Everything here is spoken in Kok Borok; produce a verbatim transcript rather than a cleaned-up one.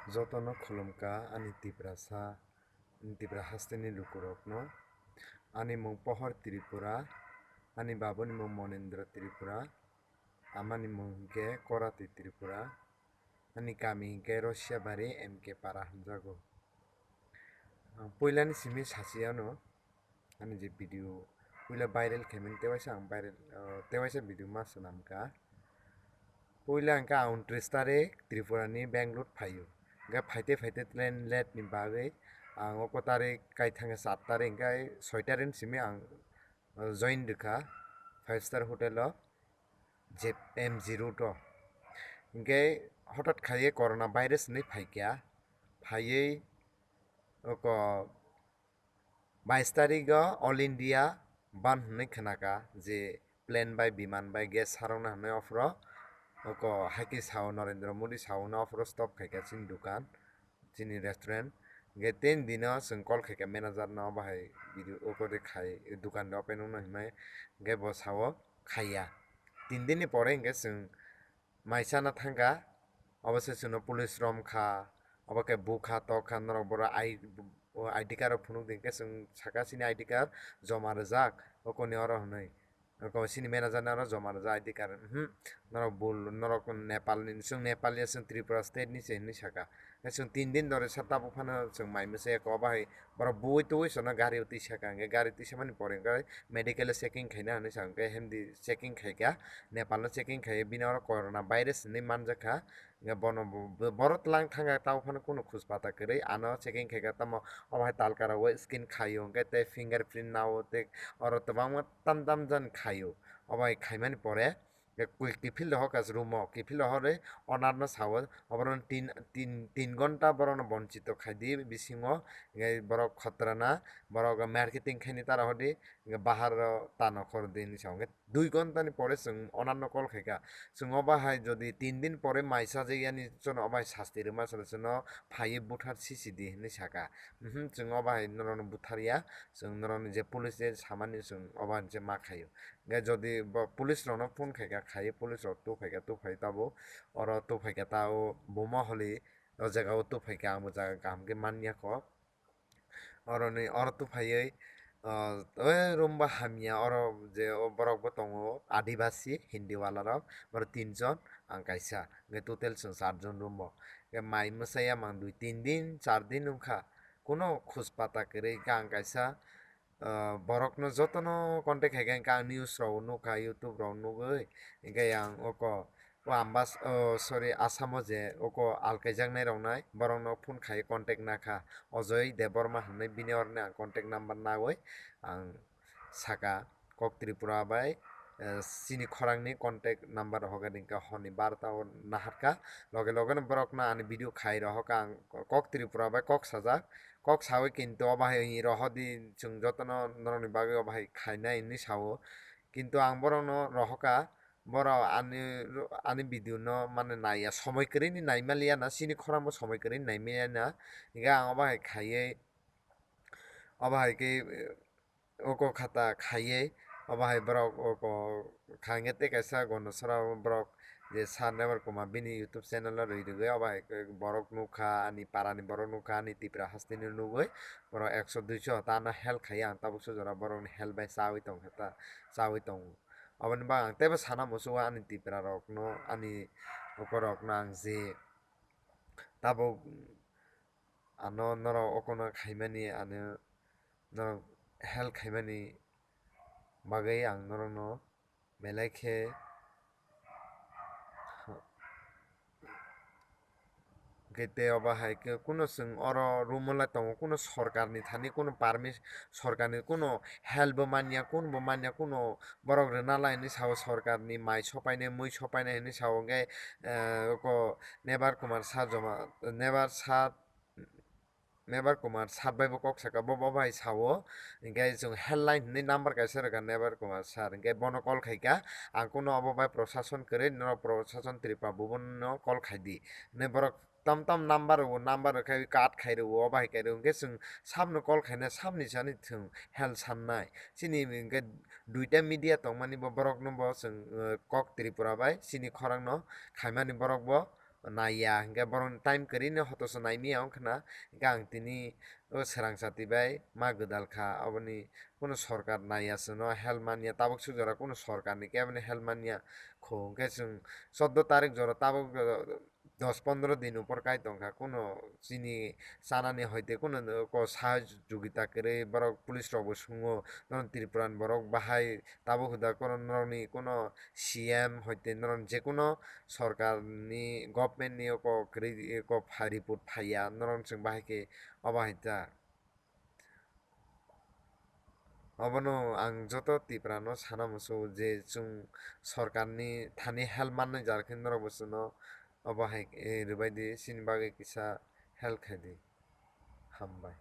Jotono khulumkha ani Tiprasa, ani Tipra hasteni lukurokno. Ani mung Pohor Tripura, ani babuni mung Monendra Tripura, amani mung hinkhe Korati Tripura, ani kami hinkhe Rosiabari M K Para hwnjago. Ang puilani simi sachi ano, ani je video puila viral khaimani tewaisa ang viral, ah, tewaisa video ma swnamkha. Puila hwnkhe ang untris tarik Tripura ni Bangalore phaio. Hwnkhe phaite phaite train late ni bagwi ang oko tarik kaithang char tarik hwnkhe soi tarik ni simi ang, ah, join rwkha five star hotel o je M G road o. Hwnkhe hothat khai corona virus hinwi phaikha, phaiwi oko bais tarik o All India bandh hinwi khnakha, je plane bai biman bai gas sarokna hinwi ophro oko haikhe sao Narendra Modi sao no ophro stop khaikha chini dukan, chini restaurant. Hwnkhe tin dino chwng call khaikha manager no, bahai video oko de khai dukan de open wngno hinmai, hwnkhe bo sao khaiya. Tin din ni pore hwnkhe chwng mai chana thangkha, obo se chwngno police romkha, obo khe bukha tokha, norok boro I, o I D card rok phunuk di, hwnkhe chwng saka chini I D card joma rwjak, okoni oro hwnwi. Oko chini manager ni oro joma rwjak I D card, mhm, norok bul, norok Nepal ni, chwng Nepal ya, chwng Tripura state ni se hinwi saka. Hwnkhe chwng tin din dori sa tabuk phano chwng mai mwsai eko, obo hai borok bui twi sono gari o twi saka, hwnkhe gari twi samani pore hwnkhe medical o checking khaina hinwi sa, hwnkhe hindi checking khaikha, Nepal no checking khai, bini oro corona virus hinwi manjakha, hwnkhe bono bo-, bo-, boro tlang thangkha, tabuk phano kunu khus pata kwrwi ano checking khaikha, tamo obo hai talkara o scan khaio, hwnkhe tei fingerprint nao tei oro kwbangma tam tam jan khaio, obo hai khaimani pore, Khe kui kiphil rohor kha room o, kiphil rohorwi owner no sao, oborok tin, tin, tin gonta borok no bonchito khai di bisingo, hwnkhe borok khotrana, borok marketing khaini ta rohor di, hwnkhe bahar o ta nokhor di hinwi sao, hwnkhe dui gonta ni pore chwng owner no call khaikha, chwng obo hai jodi tin din pore mai chajak yani chwngno obo hai sasti rwma chwngno phaiwi buthar sisi di hinwi saka, mhm, chwng obo hai norok no buthar ya, chwng norok ni je police je samani chwng obo hai se ma khaio. Hwnkhe jodi bo police rokno phone khaikha, khai police rok tubukhaikha, tubukhai tabuk oro tubukhaikha, ta o buma holi o jaga o tubukhaikha, ang bo jaga kaham khe manya kho. Oroni oro tubukhaiwi, o, o room bo hamya, oro je o borok bo tongo, Adibasi, Hindi wala rok, borok tin jon, ang kaisa, hwnkhe total chwng char jon room o. Hwnkhe mai mwsai ya mang dui tin din, char din wngkha, kuno khus pata kwrwi, hwnkhe ang kaisa, ah, borokno jotono contact khaikha, hwnkhe ang news rok nukha, YouTube rok nugwi, hwnkhe ang oko, o Ambas-, o, sorry, Assam o je oko alkaijaknai roknai, borokno phone khai contact nakha, Ajoy Debbarma hinwi, bini oroni ang contact number nawi ang saka, kok Tripura bai, eh, chini khorangni contact number rok hokhe ringkha, horni barota o naharkha, loge loge no borokno ani video khai rohorkha ang, kok Tripura bai kok sajak, kok sawi kintu obo hai rohordi, chwng jotono norokni bagwi obo hai khainai hinwi sao, kintu ang borokno rohorkha, borok ani, ani video no mane naiya, somoi kwrwini naimaliya na, chini khorang bo somoi kwrwini naimaliya na, hingke ang obo hai khaiwi, obo hai khe, oko khata khaiwi, obo hai borok oko kha hwnkhe tei kaisa Gondasora borok je sir Nebar Kumar bini YouTube channel o rwi rwgwi, obo hai khe borok nukha, ani parani borok nukha, ani Tipra hasteni nugwi borok ekso duiso ta ano help khaiya, ang tabuk sujora borokni help bai chawi tongkha ta, chawi tongo. Aboni bagwi ang teibo sana muchungo ani Tipra rokno, ani oko rokno ang je tabuk ano norok okono khaimani, ano norok help khaimani bagwi ang norokno belai khe, hwnkhe tei obo hai khe kuno chwng oro room o lai tongo, kuno sorkarni thani kuno permis-, sorkarni kuno help bo manya, kun bo manya, kuno borok rwna lai hinwi sao, sorkarni mai sopainai, mui sopainai hinwi sao, hwnkhe, eh, oko Nebar Kumar sir joma, Nebar sir, Nebar Kumar sir bai bo kok saka, bo, bo bai sao, hwnkhe chwng helpline hinwi number kaisa rwkha Nebar Kumar sir, hwnkhe bono call khaikha, ang kuno obo bai prosason kwrwi, norok prosason Tripura Bhuban no call khaidi, hinwi borok tam tam number rwo, number rwkhe cut khai rwo, obo hai khe rwo, hwnkhe chwng samno call khaina samni sani chwng help sannai. Chini hwnkhe duita media tongmani bo borokno bo chwng, eh, kok Tripura bai chini khorangno khaimani borok bo naiya, hwnkhe borok time kwrwini hotoso naimaya wngkhwna, hwnkhe ang tini o swrangsa twi bai ma gwdal kha, aboni kunu sorkar naiya chwngno help manya, tabuk swk jora kunu sorkarni keboni help manya kho, hwnkhe chwng chordo tarik jora tabuk, dos pondro din upor kai tongkha, kunu chini chanani hoite kunu ko sahajogita kwrwi borok police rokbo sungo, norok Tripura ni borok bahai tabuk huda kono norokni kono C M hoite norok jekono sorkar ni government ni oko kwrwi oko pha-, report phaiya norok chwng bahai khe obo hai ta. Obono ang joto Tripura no sana muchungo je chwng sorkar ni thani help mannai jar khe norok bo chwngno obo hai, eh, rwbai di, chini bagwi kisa help khai di. Hambai.